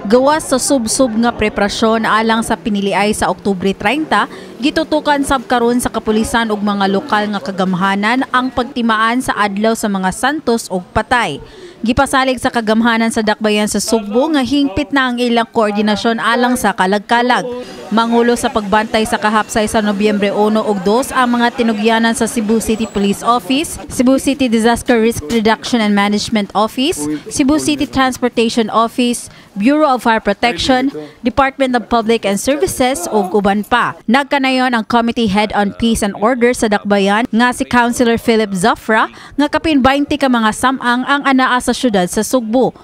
Gawas sa sub-sub nga preparasyon alang sa piniliay sa Oktubre 30, gitutukan sab karon sa kapulisan ug mga lokal nga kagamhanan ang pagtimaan sa adlaw sa mga santos ug patay. Gipasalig sa kagamhanan sa dakbayan sa Sugbo nga hingpit na ang ilang koordinasyon alang sa kalagkalag. Mangulo sa pagbantay sa kahapsay sa Nobyembre 1 ug 2 ang mga tinugyanan sa Cebu City Police Office, Cebu City Disaster Risk Reduction and Management Office, Cebu City Transportation Office, Bureau of Fire Protection, Department of Public and Services ug uban pa. Nagkanayon ang Committee Head on Peace and Order sa Dakbayan nga si Councilor Philip Zafra nga kapin 20 ka mga samang ang anaa sa syudad sa Sugbo.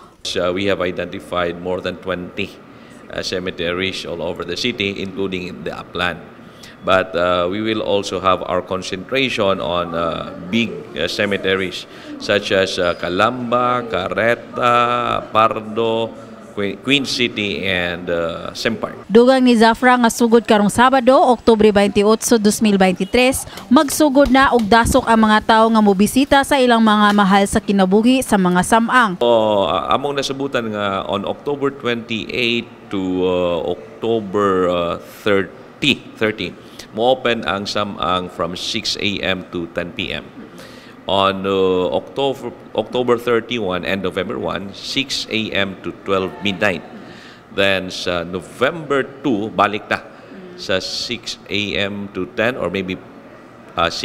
We have identified more than 20 cemeteries all over the city, including the upland. But we will also have our concentration on big cemeteries such as Calamba, Carreta, Pardo, Queen City, and Sempar. Dugang ni Zafra nga sugod karong Sabado, Oktubre 28, 2023, magsugod na og dasok ang mga tawo nga mobisita sa ilang mga mahal sa kinabuhi sa mga samang. So, among nasabutan nga on October 28 to October 30, mo-open ang samang from 6 a.m. to 10 p.m. On October 31 and November 1, 6 a.m. to 12 midnight. Then sa November 2, balik na sa 6 a.m. to 10 or maybe 6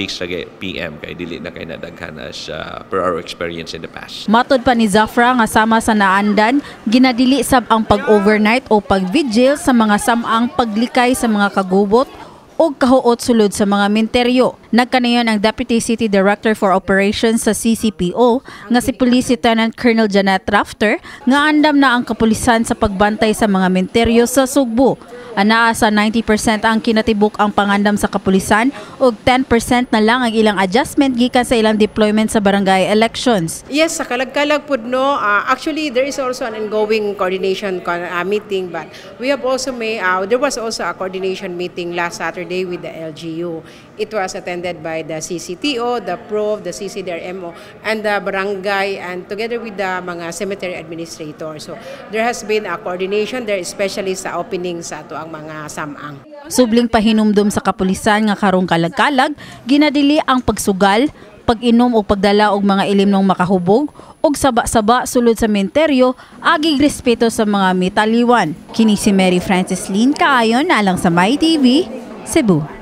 p.m. kay dili na kay nadaghan as per our experience in the past. Matod pa ni Zafra nga sama sa naandan, ginadili sab ang pag-overnight o pag-vigil sa mga samang, paglikay sa mga kagubot o kahuot sulod sa mga minteryo. Nagkanayon ang Deputy City Director for Operations sa CCPO nga si Police Lieutenant Colonel Janet Rafter nga andam na ang kapulisan sa pagbantay sa mga minteryo sa Sugbo. Anaa sa 90% ang kinatibuk ang pangandam sa kapulisan ug 10% na lang ang ilang adjustment gikan sa ilang deployment sa barangay elections. Yes, sa Kalagkalag pud, no. Actually, there is also an ongoing coordination meeting, but we have also may there was also a coordination meeting last Saturday with the LGU. It was attended by the CCTO, the PROV, the CCDRMO, and the barangay, and together with the mga cemetery administrator. So there has been a coordination there, especially sa opening sa atoang mga samang. Subling pahinumdum sa kapulisan nga karong kalagkalag, ginadili ang pagsugal, pag-inom o pagdala og mga ilimnong makahubog ug saba-saba sulod sa menteryo agig respeto sa mga mitaliwan. Kini si Mary Frances Lynn Kaayon alang sa My TV, Cebu.